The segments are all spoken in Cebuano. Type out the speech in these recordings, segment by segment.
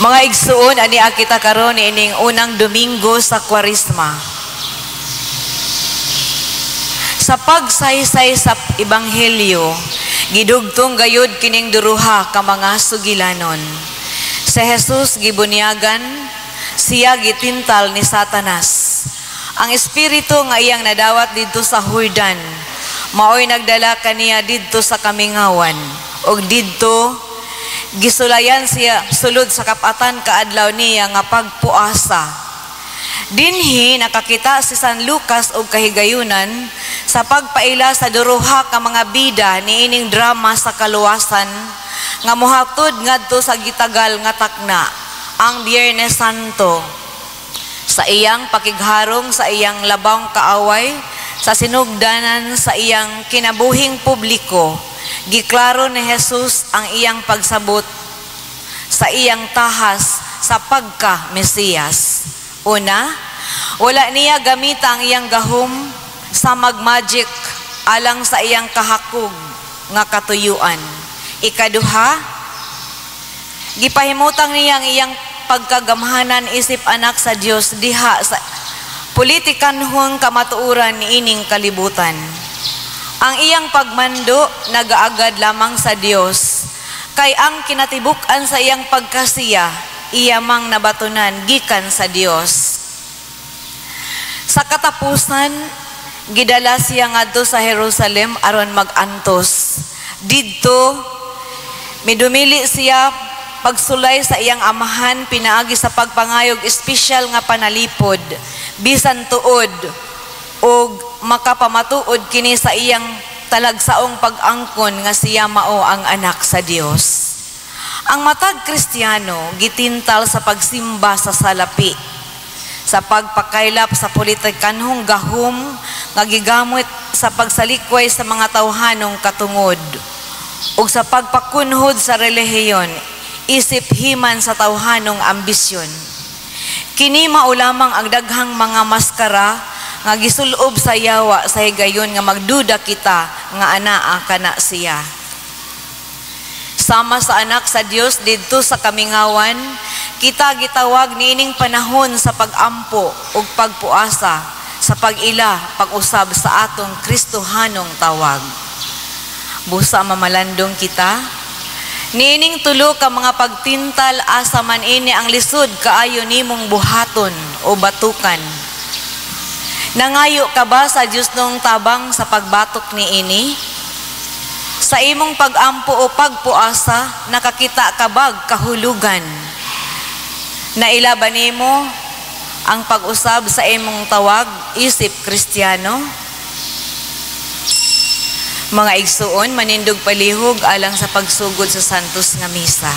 Mga igsuon, ani kita karon ining unang Domingo sa Kwaresma. Sa pagsaysay sa Ebanghelyo, gidugtong gayud kining duruha ka mga sugilanon. Sa Jesus gibunyagan, siya gitintal ni Satanas. Ang espiritu nga iyang nadawat didto sa Jordan, maoy nagdala kaniya didto sa kamingawan. Og didto gisulayan siya sulod sa kapatan kaadlaw niya nga pagpuasa. Dinhi nakakita si San Lucas og kahigayunan sa pagpaila sa duruha ka mga bida niining drama sa kaluwasan nga mohatod ngadto sa gitagal nga takna, ang Biyernes Santo. Sa iyang pakigharong sa iyang labang kaaway, sa sinugdanan sa iyang kinabuhing publiko, giklaro ni Jesus ang iyang pagsabot sa iyang tahas sa pagka-Mesiyas. Una, wala niya gamita ang iyang gahom sa magmagic alang sa iyang kahakog nga katuyuan. Ikaduha, gipahimutang niya ang iyang pagkagamhanan isip anak sa Dios diha sa politikanhong kamatuoran niining kalibutan. Ang iyang pagmando nagaagad lamang sa Dios, kay ang kinatibuk-an sa iyang pagkasiya iya mang nabatunan gikan sa Dios. Sa katapusan, gidala siya ngadto sa Jerusalem aron mag-antos. Didto midumili siya pagsulay sa iyang amahan pinaagi sa pagpangayog espesyal nga panalipod bisan tuod og makapamatuod kini sa iyang talagsaong pag-angkon nga siya mao ang anak sa Dios. Ang matag Kristiyano gitintal sa pagsimba sa salapi, sa pagpakaylap sa politikanhong gahom nga gigamit sa pagsalikway sa mga tawhanong katungod ug sa pagpakunhod sa relihiyon isip himan sa tawhanong ambisyon. Kini mao lamang ang daghang mga maskara nga gisulob sa yawa sa higayon nga magduda kita nga anaa kana siya. Sama sa anak sa Dios didto sa kamingawan, kita gitawag niining panahon sa pag-ampo ug pagpuasa sa pag-ila pag-usab sa atong Kristohanong tawag. Busa mamalandong kita, niining tulo ka mga pagtintal, asa man ini ang lisod kaayo nimong buhaton o batukan? Nangayo ka ba sa Dios nung tabang sa pagbatok niini? Sa imong pag-ampo o pagpuasa, nakakita ka bag kahulugan? Naila ba nimo ang pag-usab sa imong tawag isip Kristiyano? Mga igsuon, manindog palihog alang sa pagsugod sa Santos nga Misa.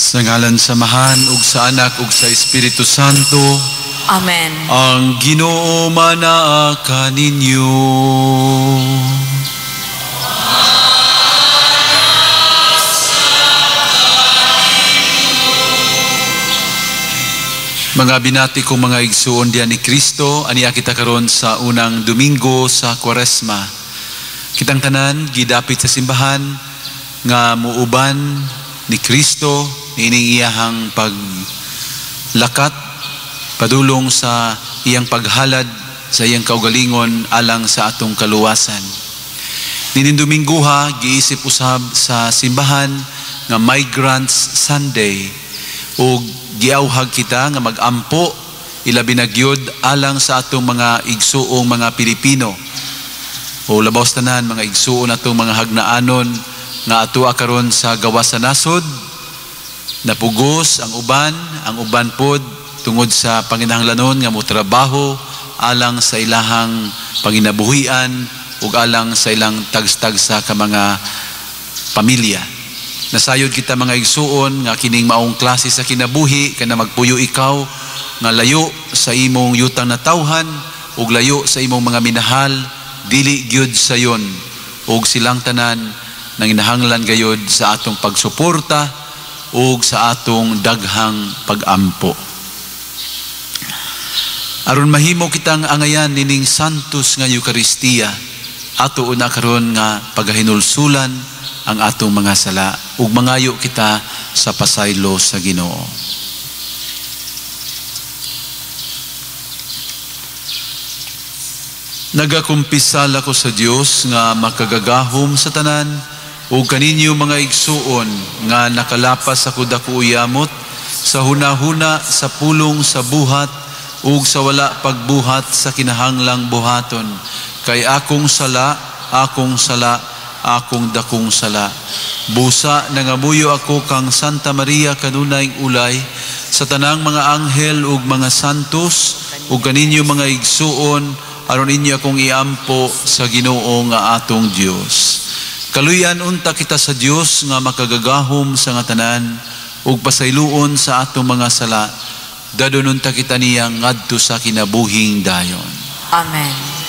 Sa ngalan sa Amahan ug sa Anak ug sa Espiritu Santo. Amen. Ang Ginoo manaa kaninyo. Mga binati kong mga igsuon diyan ni Kristo, aniya kita karon sa unang Domingo sa Kwaresma. Kitang tanan gidapit sa simbahan nga muuban ni Kristo niining iyahang paglakat padulong sa iyang paghalad sa iyang kaugalingon alang sa atong kaluwasan. Nining Domingguha giisip usab sa simbahan nga Migrants Sunday ug giawhag kita nga magampo ilabi na gyud alang sa atong mga igsuong mga Pilipino o labaw sa tanan mga igsuon atong mga hagnaanon nga atua karon sa gawas sa nasod. Napugos ang uban pod tungod sa panginahanglanon nga motrabaho alang sa ilahang panginabuhian ug alang sa ilang tagstagsa ka mga pamilya. Nasayod kita mga igsuon nga kining maong klase sa kinabuhi kana magpuyo ikaw nga layo sa imong yutang natawhan ug layo sa imong mga minahal, dili gyud sayon ug silang tanan nanginahanglan gayod sa atong pagsuporta ug sa atong daghang pagampo. Aron mahimo kitang angayan nining Santos nga Eukaristiya, ato una karon nga pagahinulsulan ang atong mga sala ug mangayo kita sa pasaylo sa Ginoo. Nagakumpisal ako sa Dios nga makagagahom sa tanan ug kaninyo mga igsuon nga nakalapas ako dako uyamot sa hunahuna, sa pulong, sa buhat ug sa wala pagbuhat sa kinahanglang buhaton, kay akong sala, akong sala, akong dakong sala. Busa nangamuyo ako kang Santa Maria kanunay ulay sa tanang mga anghel ug mga santos ug kaninyo mga igsuon aron inyo akong iampo sa Ginoo nga atong Dios. Kaluyan unta kita sa Dios nga makagagahom sa nga tanan ug pasayloon sa atong mga sala. Dadon unta kita niya ngadto sa kinabuhing dayon. Amen.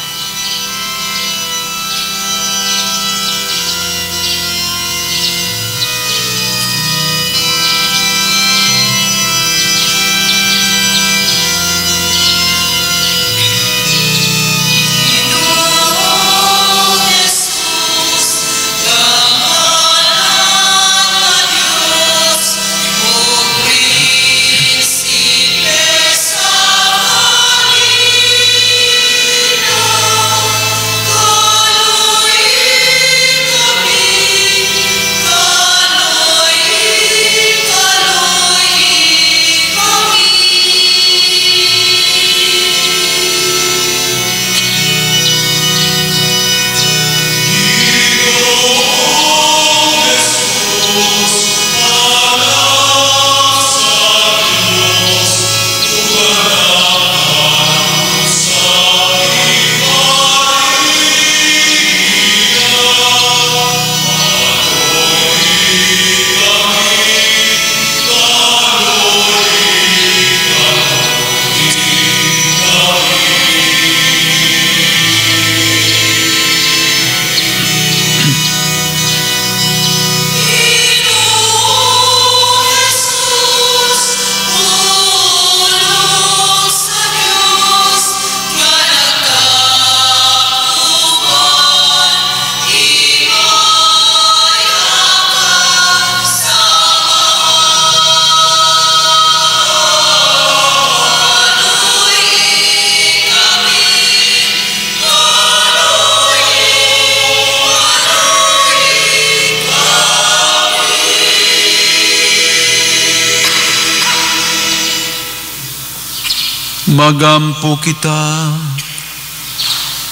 Magampo kita.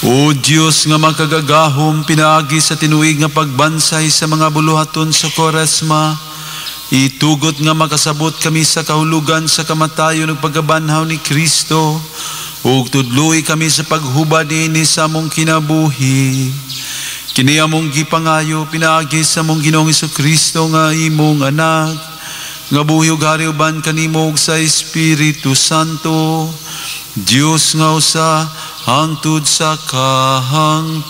O Diyos nga makagagahom, pinaagi sa tinuig nga pagbansay sa mga buluhaton sa Koresma, itugot nga makasabot kami sa kahulugan sa kamatayon ug pagkabanhaw ni Kristo, ug tudloy kami sa paghubad niini sa among kinabuhi. Kini among gipangayo pinaagi sa among Ginoong Hesukristo nga imong anak, Nga buhi ug hari uban kanimo ug sa Espiritu Santo, Dios nga usa, hangtod sa kahangturan.